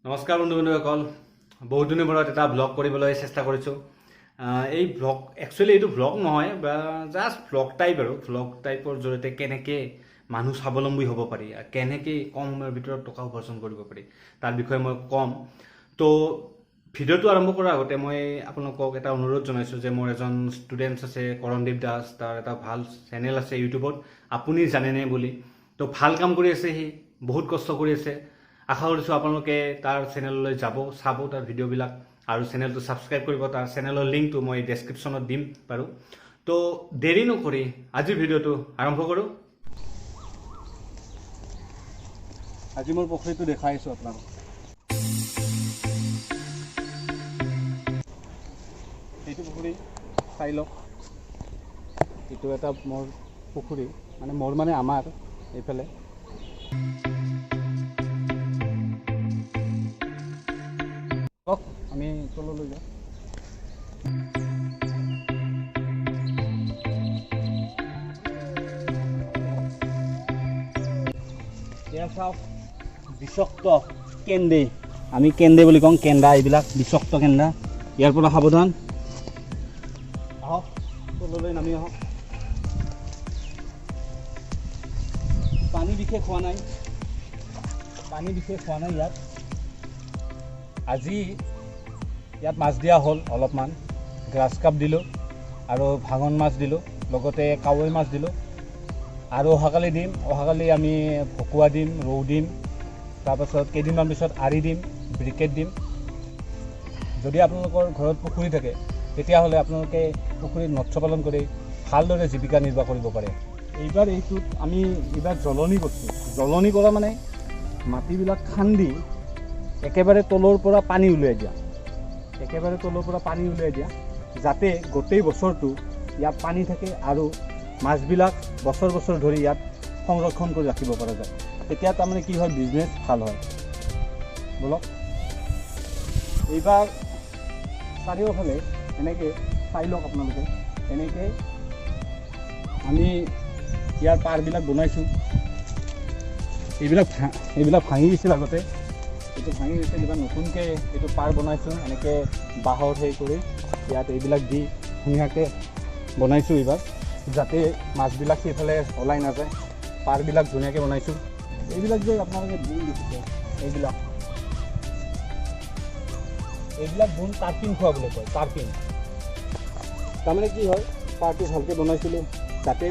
নমস্কাৰ বন্ধু বান্ধৱীসকল, বহুত দিনৰ মূৰত এটা ভ্লগ কৰিবলৈ চেষ্টা কৰিছোঁ। এই ভ্লগ একচুৱেলি এইটো ভ্লগ নহয় বা জাষ্ট ভ্লগ টাইপ আৰু ভ্লগ টাইপৰ জৰিয়তে কেনেকৈ মানুহ স্বাৱলম্বী হ'ব পাৰি আৰু কেনেকৈ কম সময়ৰ ভিতৰত টকা উপাৰ্জন কৰিব পাৰি তাৰ বিষয়ে মই ক'ম। তো ভিডিঅ'টো আৰম্ভ কৰাৰ আগতে মই আপোনালোকক এটা অনুৰোধ জনাইছোঁ যে মোৰ এজন ষ্টুডেণ্টছ আছে কৰণদীপ দাস, তাৰ এটা ভাল চেনেল আছে ইউটিউবত, আপুনি জানেনে বুলি। তো ভাল কাম কৰি আছে, সি বহুত কষ্ট কৰি আছে। আশা কৰিছোঁ আপোনালোকে তাৰ চেনেললৈ যাব, চাব তাৰ ভিডিঅ'বিলাক আৰু চেনেলটো ছাবস্ক্ৰাইব কৰিব। তাৰ চেনেলৰ লিংকটো মই ডেছক্ৰিপশ্যনত দিম বাৰু। তো দেৰি নকৰি আজিৰ ভিডিঅ'টো আৰম্ভ কৰোঁ। আজি মোৰ পুখুৰীটো দেখাই আছোঁ আপোনালোক। এইটো পুখুৰী চাই লওক, এইটো এটা মোৰ পুখুৰী, মানে মোৰ মানে আমাৰ এইফালে। কওক, আমি তললৈ যাওঁ। এয়া চাওক, বিষাক্ত কেন্দে, আমি কেন্দে বুলি কওঁ, কেন্দা, এইবিলাক বিষাক্ত কেন্দা, ইয়াৰ পৰা সাৱধান। আহক, তললৈ নামি আহক। পানী বিশেষ হোৱা নাই, পানী বিশেষ হোৱা নাই ইয়াত। আজি ইয়াত মাছ দিয়া হ'ল অলপমান, গ্ৰাছ কাপ দিলোঁ আৰু ভাঙন মাছ দিলোঁ, লগতে কাৱৈ মাছ দিলোঁ। আৰু অহাকালি দিম, অহাকালি আমি ভকুৱা দিম, ৰৌ দিম, তাৰপাছত কেইদিনমান পিছত আৰি দিম, ব্ৰিকেট দিম। যদি আপোনালোকৰ ঘৰত পুখুৰী থাকে তেতিয়াহ'লে আপোনালোকে পুখুৰীত মৎস্য পালন কৰি ভালদৰে জীৱিকা নিৰ্বাহ কৰিব পাৰে। এইবাৰ এইটোত আমি এইবাৰ জ্বলনি কৰিছোঁ। জ্বলনি কৰা মানে মাটিবিলাক খান্দি একেবাৰে তলৰ পৰা পানী উলিয়াই দিয়া, একেবাৰে তলৰ পৰা পানী উলিয়াই দিয়া, যাতে গোটেই বছৰটো ইয়াত পানী থাকে আৰু মাছবিলাক বছৰ বছৰ ধৰি ইয়াত সংৰক্ষণ কৰি ৰাখিব পৰা যায়। তেতিয়া তাৰমানে কি হয়, বিজনেছ ভাল হয়। ব'লক, এইবাৰ চাৰিওফালে এনেকৈ চাই লওক আপোনালোকে, এনেকৈ আমি ইয়াৰ পাৰবিলাক বনাইছোঁ। এইবিলাক ভাঙি গৈছিল আগতে, এইটো ভাঙি গৈছিল, এইবাৰ নতুনকৈ এইটো পাৰ বনাইছোঁ, এনেকৈ বাঁহৰ হেৰি কৰি ইয়াত এইবিলাক দি ধুনীয়াকৈ বনাইছোঁ এইবাৰ, যাতে মাছবিলাক সেইফালে ওলাই নাযায়। পাৰবিলাক ধুনীয়াকৈ বনাইছোঁ। এইবিলাক যে আপোনালোকে বোন দেখিছে, এইবিলাক বোন তাৰপিন খোৱা বুলি কয়, তাৰপিন। তাৰমানে কি হয়, পাৰটো ভালকৈ বনাইছিলোঁ যাতে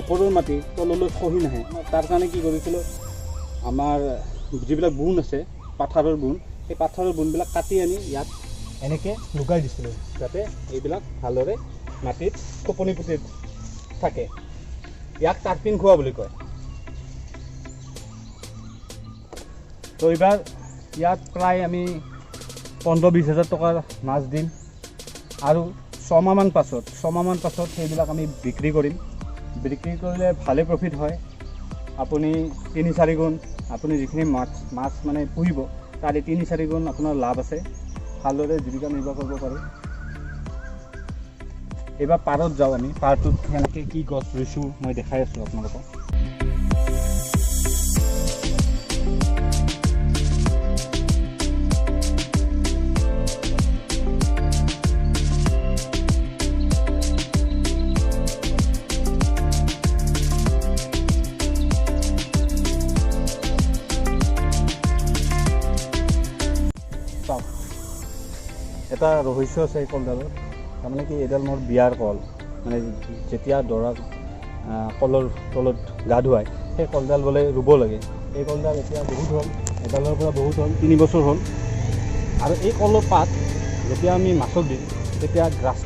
ওপৰৰ মাটি তললৈ খহি নাহে। তাৰ কাৰণে কি কৰিছিলোঁ, আমাৰ যিবিলাক বোন আছে, পাথাৰৰ বোন, সেই পাথাৰৰ বোনবিলাক কাটি আনি ইয়াত এনেকৈ লুকাই দিছিলোঁ, যাতে এইবিলাক ভালদৰে মাটিত খোপনি পুতি থাকে। ইয়াক তাৰপিন খোৱা বুলি কয়। তো এইবাৰ ইয়াত প্ৰায় আমি 15-20 হাজাৰ টকাৰ মাছ দিম আৰু ছমাহমান পাছত সেইবিলাক আমি বিক্ৰী কৰিম। বিক্ৰী কৰিলে ভালে প্ৰফিট হয়। আপুনি 3-4 গুণ, আপুনি যিখিনি মাছ মানে পুহিব তাৰে 3-4 গুণ আপোনাৰ লাভ আছে, ভালদৰে জীৱিকা নিৰ্বাহ কৰিব পাৰে। এইবাৰ পাৰত যাওঁ আমি, পাৰটোত কেনেকৈ কি গছ ৰুইছোঁ মই দেখাই আছোঁ আপোনালোকক। চাওক, এটা ৰহস্য আছে এই কলডালৰ। তাৰমানে কি, এইডাল মোৰ বিয়াৰ কল, মানে যেতিয়া দৰাক কলৰ তলত গা ধুৱায় সেই কলডাল বোলে ৰুব লাগে। এই কলডাল এতিয়া বহুত হ'ল, এডালৰ পৰা বহুত হ'ল, 3 বছৰ হ'ল। আৰু এই কলৰ পাত যেতিয়া আমি মাছক দিম তেতিয়া গ্ৰাছ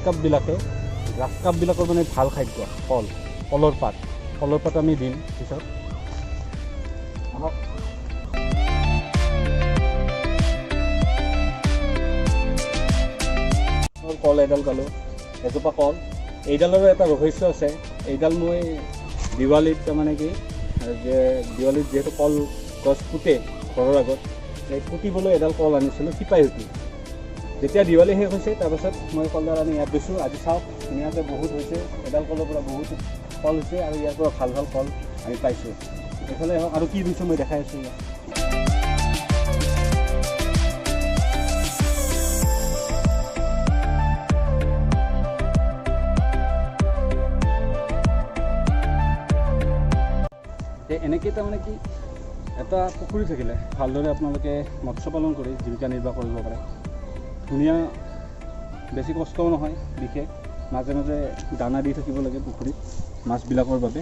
কাপবিলাকৰ মানে ভাল খাদ্য কল, কলৰ পাত, কলৰ পাত আমি দিম পিছত। আহক, কল এডাল পালোঁ, এজোপা কল। এইডালৰো এটা ৰহস্য আছে। এইডাল মই দিৱালীত তাৰমানে কি, যে দিৱালীত যিহেতু কল গছ পুতে ঘৰৰ আগত, এই পুতিবলৈ এডাল কল আনিছিলোঁ শিপাই সৈতে। যেতিয়া দিৱালী শেষ হৈছে তাৰপাছত মই কলডাল আনি ইয়াত দিছোঁ। আজি চাওক ধুনীয়াকৈ বহুত হৈছে, এডাল কলৰ পৰা বহুত কল হৈছে আৰু ইয়াৰ পৰা ভাল ভাল কল আমি পাইছোঁ। এইফালে আৰু কি ৰুইছোঁ মই দেখাই আছোঁ ইয়াত। এনেকৈ তাৰমানে কি এটা পুখুৰী থাকিলে ভালদৰে আপোনালোকে মৎস্য পালন কৰি জীৱিকা নিৰ্বাহ কৰিব পাৰে। ধুনীয়া, বেছি কষ্টও নহয় বিশেষ। মাজে মাজে দানা দি থাকিব লাগে পুখুৰীত মাছবিলাকৰ বাবে।